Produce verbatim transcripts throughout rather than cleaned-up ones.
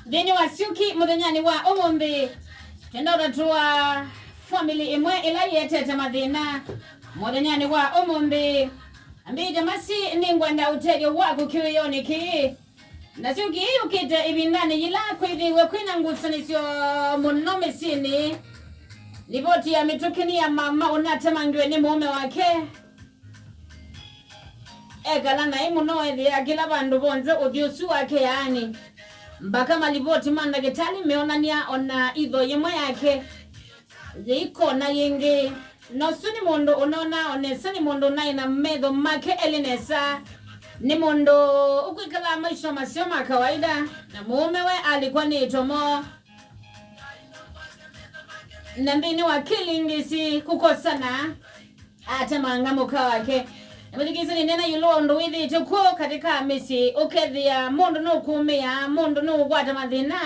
Nthĩnĩ wa Syũki mũthenyanĩ wa ũmũnthĩ, twenda ũtatũa family ĩmwe ĩla yĩetete mathĩna mũthenyanĩ wa ũmũnthĩ. Ambĩte masi, nĩngwenda ũtethyo waku kĩwĩonĩ kĩĩ. Na Syũki ĩĩ yũkĩte ĩvindanĩ yĩla kwĩthĩiwe kwĩna ngusanĩsyo mũno mĩsyĩnĩ. Livoti ya mĩtũkĩ nĩ ya mama ũnatemangiwe nĩ mũũme wake. Ekala naĩ mũno, ethĩa kĩla vandũ vonthe ũthyũ ũsu wake yaani, mbaka malivoti ma ndakĩtalĩ meonany'a ona itho yĩmwe yake yĩikona yĩngĩ. Na ũsu nĩ mũndũ ũnonaa o nesa, nĩ mũndũ ũnaĩ na metho make elĩ nesa, nĩ mũndũ ũkwĩkalaa maisha maseo ma kawaida, na mũũme we alikwa nĩ ĩtomo. Na nthĩnĩ wa kĩlingisi kũkosana, atemanga mũka wake. Na mũthikĩĩsya nĩneena ĩũlũ wa ũndũ wĩthĩĩtwe kw'o katĩ ka mĩsyĩ, ũkethĩa mũndũ nũkũmĩa, mũndũ nũkwata mathĩna,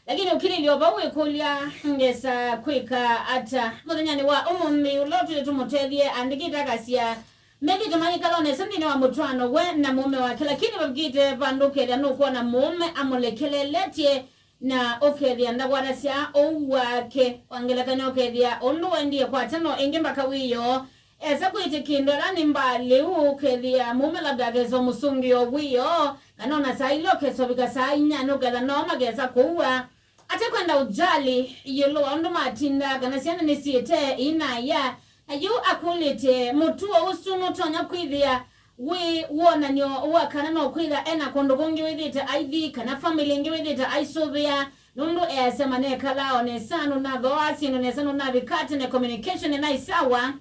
lakini ũkilĩlyo vau wĩkũlya, ngesa kwĩka ata? Mũthenyanĩ wa ũmũnthĩ ũla ũtwĩe tũmũtethye, andĩkĩte akasya, methĩĩtwe mayĩkala o nesa nthĩnĩ wa mũtwaano we na mũũme wake, lakini vavikĩte vandũ ũkethĩa nũkwona mũũme amũlekeleletye, na ũkethĩa ndakwatasya ũu wake. Kwa ngelekany'o, ũkethĩa ũndũ waendie kwatano ĩngĩ mbaka wĩoo, esa kwĩtĩkĩndwa ĩla nĩ mbaa lĩu, ũkethĩa mũũme labda akesa ũmũsũngĩo wĩoo, kana ona saa ila ũkesa ũvika saa inyanya, ũkethĩa noo makesa kũua. Atekwenda ũjali ĩũlũ wa ũndũ matindaa kana syana nĩsiĩte ĩinaya, na yu akũlĩtye, mũtuo ũsu nũtonya kwĩthĩa wĩ wonany'o wa kana no kwĩtha ena kũndũ kũngĩ wĩthĩte aithi, kana family ĩngĩ wĩthĩte aisũvĩa, nũndũ easya manekalaa o nesa, nũnathooaa syĩndũ nesa, nũnavika tene, communication ĩnaĩ sawa.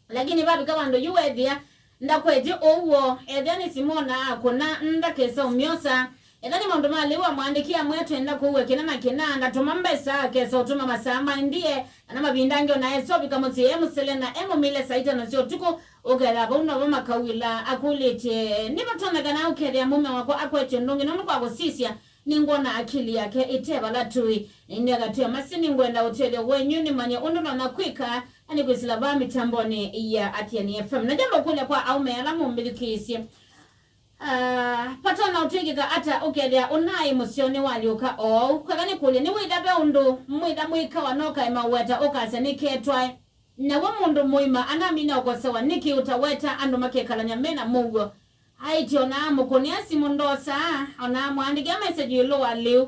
Lakini vavika vandũ yu wethĩa ndakwetye ũw'o, ethĩa nĩ simũ ona akũna, ndakesa ũmyosa. Ethĩa nĩ maũndũ ma lĩu amwandĩkĩa amwĩa twenda kũua kĩna na kĩna, ndatũma mbesa, akesa ũtũma masaa maendie, kana mavinda angĩ ona esa ũvika mũsyĩ e mũsele na e mũmile saa itano sya ũtukũ, ũkethĩa vau novo makauĩla. Akũlĩtye, nĩvatonyekana ũkethĩa mũme wakwa akwetye ũndũ ũngĩ nũndũ kwa kũsisya nĩngwona akili yake ĩte vala tũĩ. Na ĩndĩ akatwĩa, masi nĩngwenda ũtethyo wenyu nĩmanye ũndũ nonya kwĩka, na nĩkwĩsĩla vaa mĩtambonĩ ya Athiani F M. Na kyamba ũkũlya kwa aũme ala mũmbĩthukĩĩsye. Ah, vatonya ũtw'ĩkĩka ata ũkethĩa ũnaĩ mũseo nĩwalyũka oou? Kweka nĩkũlye, nĩwĩtha ve ũndũ mwĩtha mwĩkawa na ũkaema ũweta ũkasya nĩketwae? Naw'o mũndũ mũima anamina ũkosewa, nĩkĩ ũtaweta andũ makekalany'a me na mũuo? Aĩtye ona amũkũnĩa simũ ndosaa, ona amwandĩkĩa message ĩũlũ wa lĩu.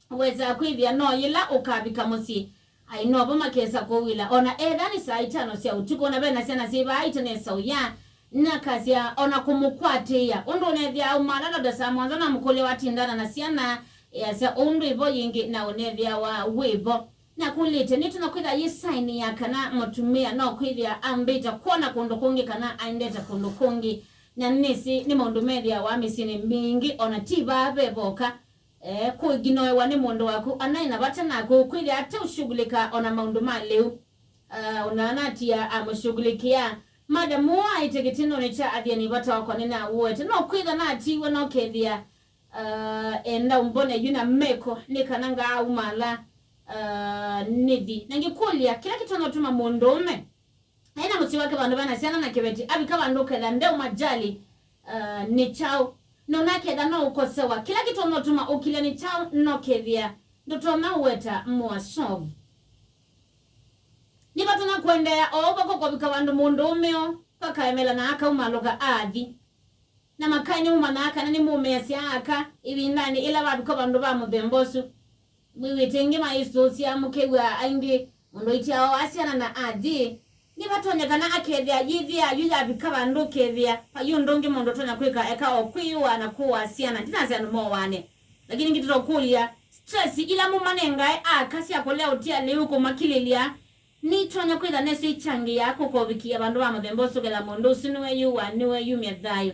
Wesaa kwĩthĩa no yĩla ũkavika mũsyĩ, ai novo makesa kũwĩla. Ona etha nĩ saa itano sya ũtukũ, ona ve na syana syĩ vaa itanesa ũya, nakasya ona kũmũkwatĩĩa. Ũndũ ũnethĩa aumala labda saa mũonza namũkũlya watindana na syana, easya ũu ndwĩvo yĩngĩ na ũnethĩawa wĩvo. Nakũlĩtye, nĩtonya kwĩthĩa yĩ saini ya kana mũtumĩa no kwĩthĩa ambĩte kwona kũndũ kũngĩ kana aendete kũndũ kũngĩ. Na nĩsĩ nĩ maũndũ methĩawa mĩsyĩnĩ mingĩ, ona ti vaa ve voka. Eh, kũiginoewa nĩ mũndũ waku anaĩ na vata naku, kwĩthĩa ate ũshughulika ona maũndũ ma lĩu. Ah, ona anatia amũshughulikia. Madamu aĩte kĩtindonĩ kya Athiani vata wakwa nĩnawũete. No kwĩtha natiwe no kethĩa, ah, enda ũmbone yu na meko nĩ kana ngaaumala, ah, nĩthi. Na ngĩkũlya, kĩla kĩtonya ũtuma mũndũũme ena mũsyĩ wake, vandũ vana syana na kĩveti, avika vandũ ũketha ndeũmajali, uh, nĩ kyaũ? Na ũnaketha no ũkosewa, kĩla kĩtonya ũtuma ũkilya nĩ kyaũ? No kethĩa ndũtonya ũweta mũasovu. Nĩvatonya kũendeea oou vaka ũkavika vandũ mũndũũme o vakaemela na akaumalũka athi. Na makaĩ nĩmũmanyaa kana nĩmũmeasya aka ĩvindanĩ ĩla vavika vandũ va mũthemba ũsu. Mwĩw'ĩte ĩngĩ maisũsya, mũkew'a aingĩ mũndũ aitya o asyana na athi. Nĩvatonyekana akethĩa yĩthĩa yu yavika vandũ ũkethĩa vai ũndũ ũngĩ mũndũ ũtonya kwĩka eka o kwĩyũa na kũaa syana. Ndinasya andũ mowaane. Lakini ngĩtata ũkũlya, stress ila mũmanengae aka sya kũlea ũtia lĩu kũmakilĩlya, nitonya kwĩtha nesyo ikyangĩĩa kũkovikĩa vandũ va mũthemba ũsu ketha mũndũ ũsu nĩweyũa, nĩweyumya thayũ.